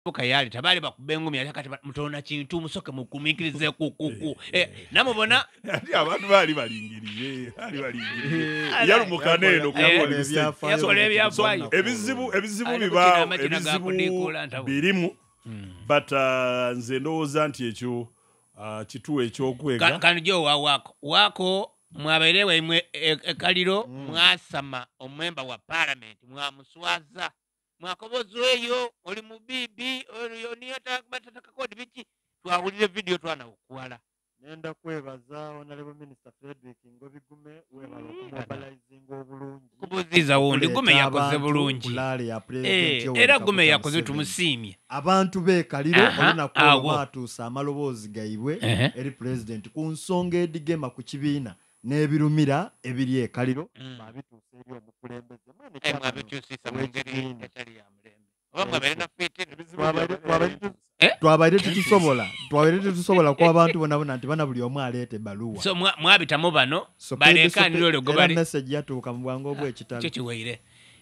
Kayali tabali bakuba engumi ate kati mutona kintu musoke mukumiikirize kukuku namubona ati abantu baali balingirire yalumuka neeno yakola ebyafaayo. Ebizibu bibaawo, ebizibu birimu, but nze ndowooza nti ekyo kituwa ekyokwega. Kano wako wako mwabaire waimwe ekaliro mwasama omwemba wa parliament mwamuswaza mwakobozo eyo oli mubibi oyo niyo batataka biki twawulire video twana okuwala. Nenda kwebaza Honorable Minister Frederick Ngobi Gume, webala okumobilizinga obulungi. Kubuziza wundi Gume Okuleeta yakoze abantu bulungi. ku rally ya President Yoweri Era Gume Kaguta yakoze Museveni. tumusiimye. Abantu b'e Kaliro olunaku olwo baatuusa amaloboozi gaibwe eri President ku nsonga edigema ku kibiina n'ebirumira ebiri e Kaliro. Babituusa eri omukulembeze mwene chairman Mwabikyusisa mu ngeri ow'ekibiina. Etali ya mulembe oba mwabeere naffe Twabaire tetusobola kuba abantu bona bona nti bana buli omu aleeta ebbaluwa. So mwabitamu bano So baleekaanira olwo gwe era bali message yatuuka mu bwangu obw'ekitalo. Kyo kiwaire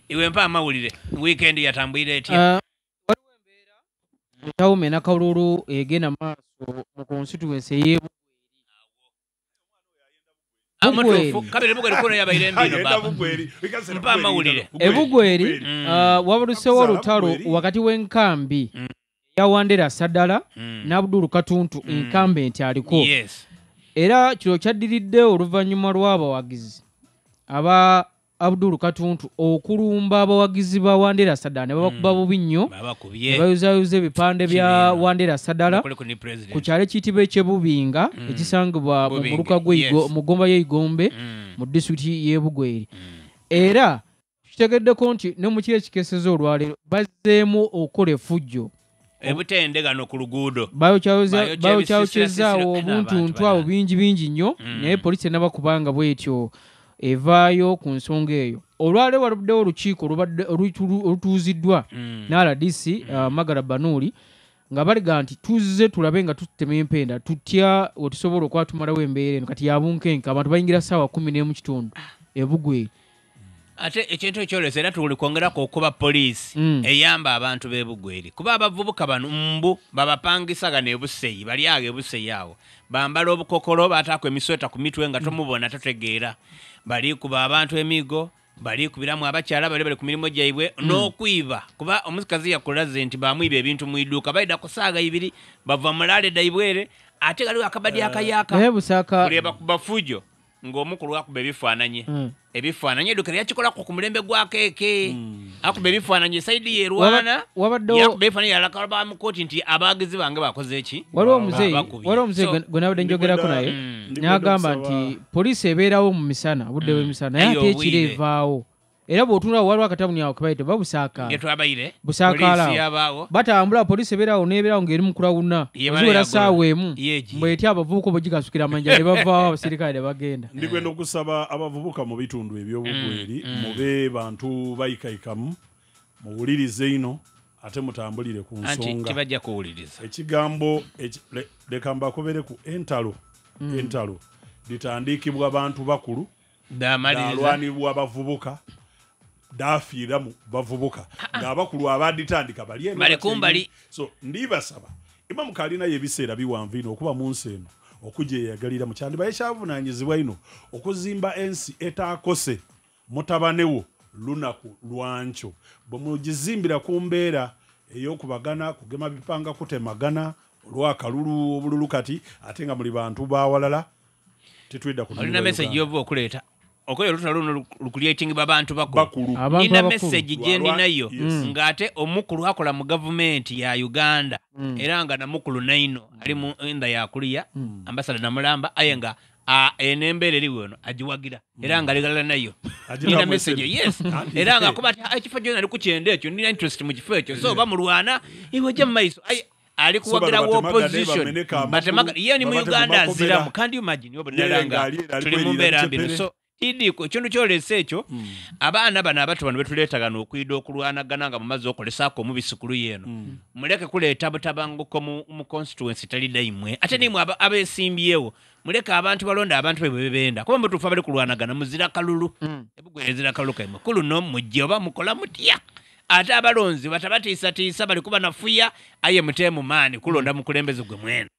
iwe mpa amawulire weekend yatambwire etya? Waliwo embeera etawuma nakalulu egenda maaso mu constituency ey'e Mutuufu. Bugweri. Kabiri Bugweri kuno yabaire mbino Ayenda baba. Bugweri. Mpa amawulire. Ebugweri wabalusewo Akuzaala olutalo Bugweri. wakati w'enkambi ya Wandera Sadala n'Abdul Katuntu, incumbent aliko. Era kino kyaddiridde oluvannyuma lw'abawagizi aba Abdul Katuntu okulumba abawagizi ba Wandera Sadala ne babakuba bubi nnyo Babakubye. ne bayuzayuza ebipande bya Kibiina. Wandera Sadala Kuliko ni president. ku kyalo ekiyitibwa ekyebubinga ekisangibwa mu Bubinga, muluka mu ggomba y'Eigombe mu disitulikiti y'e Bugweri. Era tukitegeddeko nti ne mu kiro ekikeeseza olwaleero bazzeemu okukola effujjo. Ebutende gano ku luguudo. Bayokya Bayokyayokyezaawo ebisisira obuntuntu n'abantu awo bingi bingi nnyo, naye poliisi enaba kubanga bwetyo evaayo ku nsonga eyo. Olwaleero waluddewo olukiiko olubadde olutuuziddwa ne RDC Magara Banuuli nga baliga nti tuzze tulabe nga tutema empenda tutya wetusobola okuba tumalawo embeera eno kati yabunkenke abantu bayingira ssaawa 11 kitundu ebugweri. Ate ekintu ekyolesa era tuli kwongerako okuba poliisi eyamba abantu b'ebugweri kuba abavubuka bano mbu babapangisa gano ebuseyi bali awo ebuseyi awo bambala obukokolo bataako emisweta ku mitwe nga tomubona totegeera bali kuba abantu emigo bali kubiramu abakyala bali bali ku mirimu gyaibwe n'okwiba kuba omukazi yakulaze nti bamwiba ebintu mu iduuka baida ku saaga ibiri bava mulaale daibwere ate galiwo akabadi akayaka Naye Busaaka buli bakuba fujo ng'omukulu akuba ebifaananyi ebifaananyi edduka lyakikolako ku mulembe gwa keeke akuba ebifaananyi side yerwana Wabaddewo yakuba ebifaananyi yalaka mu kooti nti abagizi bange bakoze eki. Waliwo omuzeeyi Bakubye. waliwo omuzeeyi gwe nabadde njogerako naye n'agamba nti poliisi ebeerawo mu misana obudde bw'emisana naye Eyo ate ekiro obwire. evaawo era bw'otunula waliwo akatabuni awo kebayita babusaakaala Getwabaire Busaakaala poliisi awo. yabaawo. Batambula poliisi ebeerawo n'ebeerawo ng'eri mu kulawuna Ye bala oziwera yagula. ssaawa 1 Yeegi. mbw'etya abavubuka bwe gikasukira amanja ne bavaawo abasirikale ne bagenda. Ndigwenda okusaba abavubuka mu bitundu ebyobugweri mube bantu bayikaikamu muwulirize ino ate mutambulire ku Anti nsonga. tebajja kuwuliriza. Ekigambo leka mbakobere ku entalo. Entalo litandikibwa bantu bakulu Damaliriza. dalwanibwa bavubuka dafiira mu bavubuka ng'abakulu abaditandika bali eno Bali batya kumbali. eri. So ndibasaba ima mukalinayo ebiseera biwanvu ino okuba mu nsi eno okugyeyagalira mu kyandibaye kyavunaanyizibwa ino okuzimba ensi etaakose mutabanewo lunaku lwankyo bwe mugizimbira ku mbeera ey'okubagana kugema bipanga kutemagana olwakalulu obululu kati ate nga muli bantu bawalala tetwidda ku Olina message gy'ova okuleeta okoyo olutalo luno lukulyetingibwa bantu bakulu. Bakulu. Abantu Nina abakulu. message gye ndinayo ng'ate omukulu akola mu gavumenti ya Uganda era nga namukulu naino ali mu nda yakuliya ambasada namulamba aye nga eno embeera eri weno agiwagira era nga aligalala nayo. Agitamu Nina message esente. Yes, era nga kuba ati "Ah, ekifo gyona ali kukyenda ekyo nina interest mu kifo ekyo so oba mulwana iwe ojja mu maiso." Aye ali So bano kuwagira wa batemagane, opposition. bameneka amagulu, Batemaga ye ni mu babate mu Uganda makomera. aziramu. Can't you imagine oba Ye ddala nga ng'ali era ali tuli mu kwerira mbeera mbi bicepere. So tidiiko ekintu kyolesa ekyo abaana bano abato bano betuleetagana okwida okulwanagana nga mumaze okolesaako omubisi ku luyi eno muleke kuleeta butabanguko mu constituency talidda imwe ate nimwe abeesimbyewo muleke abantu balonda abantu be bwe bebenda kuba mutuufu abali kulwanagana muzira kalulu ebugwere ezira kalulu kaimwe kuluno mujje oba mukola mutya. Ate abalonzi batabatiisatiisa bali kuba nafuya, aye muteemu maani kulonda mukulembeze gwe mwene.